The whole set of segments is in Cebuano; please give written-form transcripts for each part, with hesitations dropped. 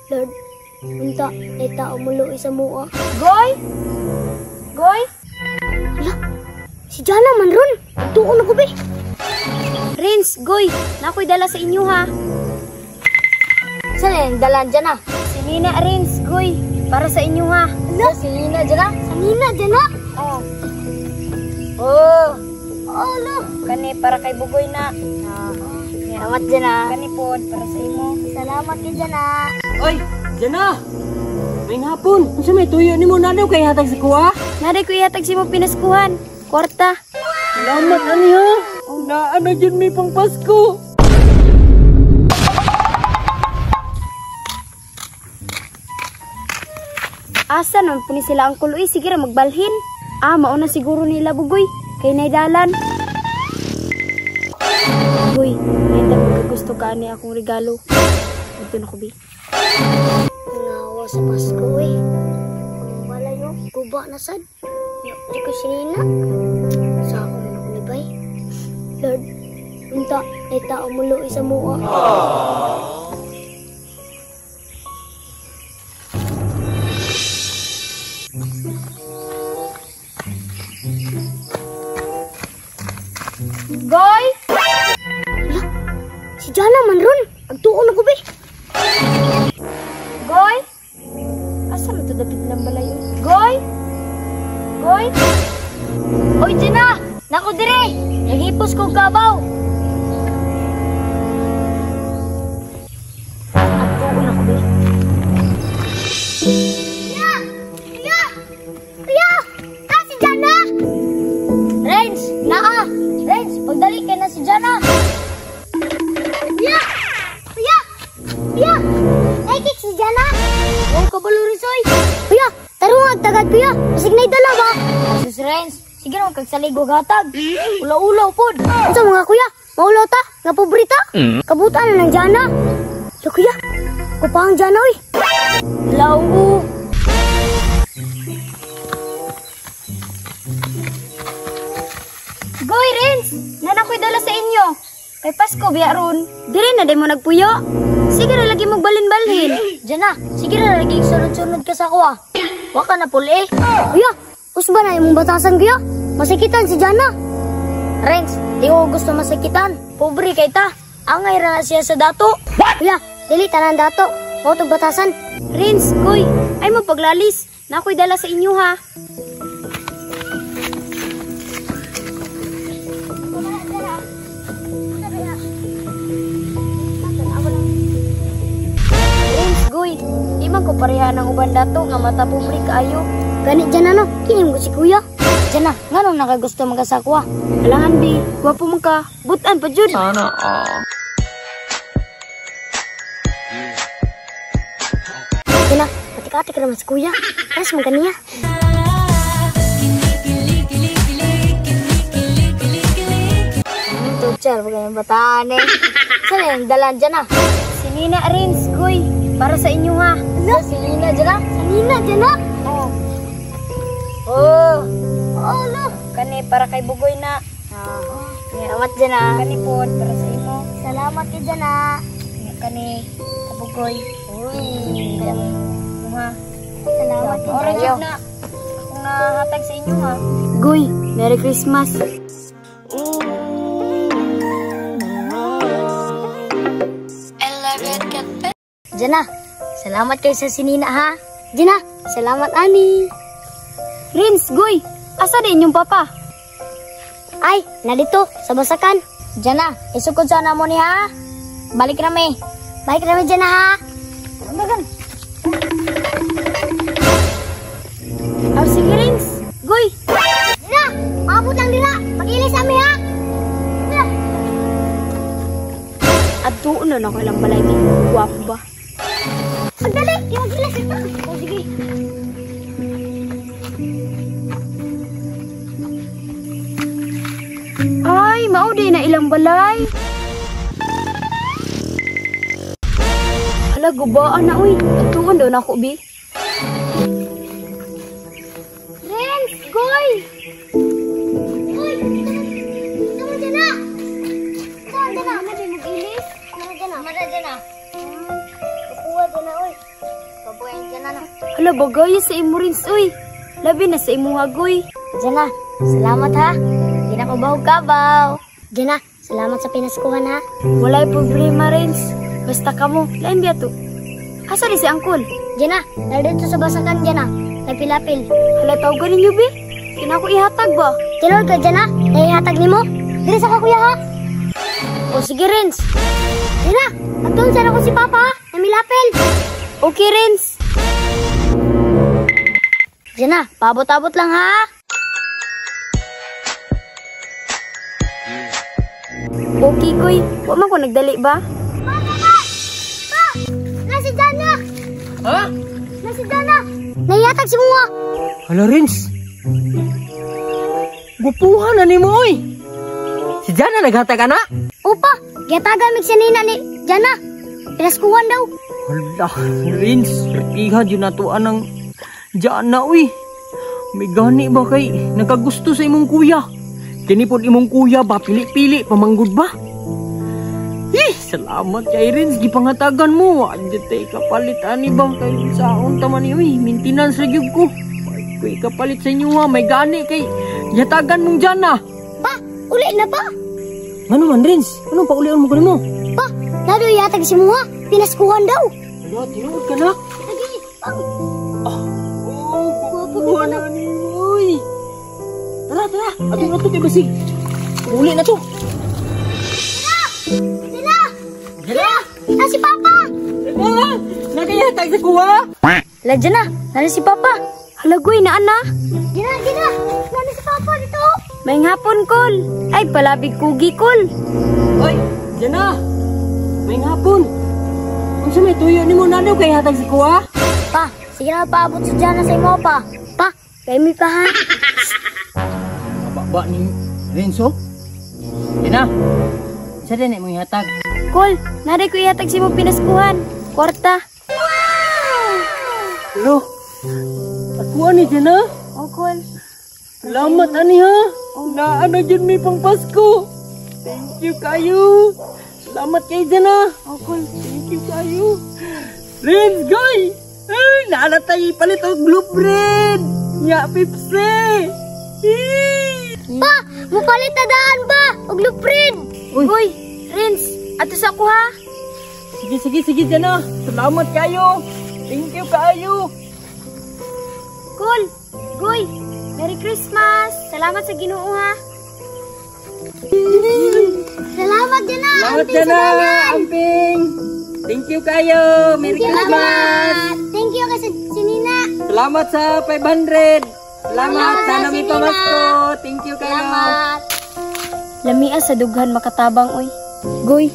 Lord, unta, ay tao mulo sa mua. Goy! Goy! Hala, si Jana man ron. Tuon ako be. Rins, Goy, nakoy dala sa inyo ha. Saan yung dalan dyan ah? Si Nina, Rins, Goy, para sa inyo ha. Hala, si Nina dyan ah? Sa Nina dyan ah? Oo. Oh. Oh, lo. Kani para kay Bugoy na. Salamat dyan ah. Kani pod para sa imo. Salamat kay Jana. Oy, Jana! May hapon. Unsa may tuyo nimo na daw kay hatag sa kuha? Naday ko ihatag si mo pinaskuhan. Kwarta. Salamat ani ha. Naa na jud may pang Pasko. Asa naman po ni sila ang kuloy, sige ra magbalhin. Ah, mauna siguro nila Bugoy. Kay naidalan. Bugoy, may gusto ka ani akong regalo. Ito na ko, bi. Nangawa sa Pasko eh. Ang balayo, guba na sad. Di ko sinina. Sa ako man ako ni Bay. Lord, unta, ay tao mulo sa mua. Goy! Hala, si Jana man ron. Agtuon ako be. Goy! Asa man to dapit ng balay? Goy! Goy! Oy, Jana! Nako dire! Naghipos kong kabaw! Agtuon ako be. Ya! Ya! Ya! Ah, si Jana! Renz! Naa! Renz, pagdali kay na si Jana! Ya! Ya! Ya! Naikik si Jana! Huwag ka balo, Rizoy! Kuya! Tarungag tagad, kuya! Masig na'y dala ba? Sus, Renz! Sige naman kagsalig og hatag. Ulaw-ulaw pod. Unsa mga kuya? Maulaw ta? Nga pobrita? Kabutan na ng Jana. Lo kuya, kupang Jana oy. Law. Goy, Renz! Nana ko'y dala sa inyo. Kay Pasko, biya ron. Dire na di mo nagpuyo. Sige na lagi mong balhin-balhin. Jana, sige na lagi sunod-sunod ka sa kuha. Wa ka na puli eh. Kuya, usba na imong batasan kuya. Masakitan si Jana. Renz, di ko gusto masakitan. Pobre kay ta. Angay ra na siya sa dato. What? Kuya, dili tanan dato. Mao tog batasan. Renz, Goy, ay mo paglalis. Nakoy dala sa inyo ha. Renz, Goy, di man ko pareha ng uban dato nga mata pobre kaayo. Gani Jana no, kini mo si kuya. Jana, nganong nakagusto magasakwa? Alangan bi, gwapo man ka. Butan pa jud. Sana all. Jana, patik-atik raman si kuya. Kas man kaniya. Tuchar, wag kayong bataan eh. Saan yung dalan dyan ah? Si Nina, Renz, Goy, para sa inyo ha. Hala, si Nina dyan ah? Sa Nina dyan ah? Oo. Oh. Oh, lo. Kani para kay Bugoy na. Salamat dyan ah. Kani pod para sa imo. Salamat kay Jana. Kani sa Bugoy. Uy. Kani ha. Salamat kay Ora Jana. jud na. Akong nahatag sa inyo ha. Goy, Merry Christmas. Jana, salamat kay sa sinina ha. Jana, salamat ani. Renz, Goy, asa din yung papa? Ay, nandito sa basakan. Jana, isukod sana mo ni ha. Balik rami. Balik rami Jana ha. Dagan. Aw, sige Renz. Goy. Jana, maabot lang dira. Pag-ilis ami ha. Adtuon na ako ilang balay. Gwapo ba? Pagdali, yung gilas ito. O sige. Ay, mao di na ilang balay. Hala, gubaan na uy. Adtuon daw na ako, bi. Renz, Goy! Goy! Sama dyan na! Sama dyan na! Mana dyan mag-ilis? Mana dyan na? Mana dyan na? Kukuha dyan na, uy. na. Hala, bagaya sa imo, Rins, uy. Labi na sa imuha, Goy. Jana, salamat ha. Di na ko bahog kabaw. Jana, salamat sa pinaskuhan ha. Walay problema, Rins. Basta kamo, lain biya to. Asa di si Angkol? Jana, dito sa basakan, Jana. Napilapil. Hala, tawagan ninyo, be. Kina ko ihatag ba? Tinod ka, Jana. Naihatag nimo. Diri sa ka, kuya ha. O sige, Rins. Jana, atun sana ko si Papa ha. Namilapil. Okay, Rins. Jana, paabot-abot lang ha. Okay, Goy. Wa man ko nagdali ba? Pa, pa, pa! Pa! Na si Jana! Ha? Na si Jana! Naihatag si Mua! Hala, Rins. Gupuhan na nimo, oy. Si Jana naghatag ana? Opa, gihatagan mig si Nina ni Jana. Pinaskuhan daw. Hala, Rins, iha yun nato anang Jana, uy. May gani ba kay nakagusto sa imong kuya? Kini pod imong kuya ba pili-pili pamanggod ba? Eh, salamat kay Rins, gipangatagan mo. Adi tay kapalit ani ba kay saon ta man ni, uy, maintenance ra gyud ko. Ay, kapalit sa inyo ha, may gani kay gihatagan mong Jana. Pa, uli na pa. Ngano man, Rins? Anong paulion mo kanimo? Pa, nado ihatag si Mua. Pinaskuhan daw. Hala, tinuod ka na. Lagi, pa. Oh, kukuha na ni uy. Tara, tara. Ato na to kay basig. Uli na to. Jana! Jana! Na si Papa! Jana! Nakayahatag sa kuha? La, Jana, nana si Papa. Hala, Goy, naa na. Jana, Jana, nana si Papa dito. May hapon, Kol. Ay, palabig kugi, Kol. Oy, Jana! May hapon. Unsa may tuyo nimo na daw kay hatag sa kuha? Pa, sige na paabot si Jana sa imo pa. Pa, kay mi pa ha. Ba ni Renzo? Jana! Sa din mo ihatag? Kol, naray ko ihatag si mong pinaskuhan. Kwarta. Hello. Ako ani Jana? Oh, Kol. Salamat ani ha. Naa na jud mi pang Pasko. Thank you kayo. Salamat kay Jana. Oh, Kol. Thank you kayo. Let's go! Ay, naa na tayo ipalit og blueprint. Nya Pepsi. Pa, mupalit na daan ba? Og luprid. Uy. Uy, Rins, ato sa ako ha. Sige, sige, sige Jana. Salamat kayo. Thank you kayo. Kol, Goy, Merry Christmas. Salamat sa Ginoo ha. Salamat Jana. Salamat Amping sa Jana. dalan. Amping. Thank you kayo. Merry Christmas. Salamat. Thank you kay si Nina. Salamat sa 500. Salamat Salamat sa sa nami Nina. pamasko. Thank you kayo. Salamat. Lamia sa dughan makatabang oy. Goy,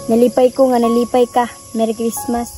nalipay ko nga nalipay ka. Merry Christmas.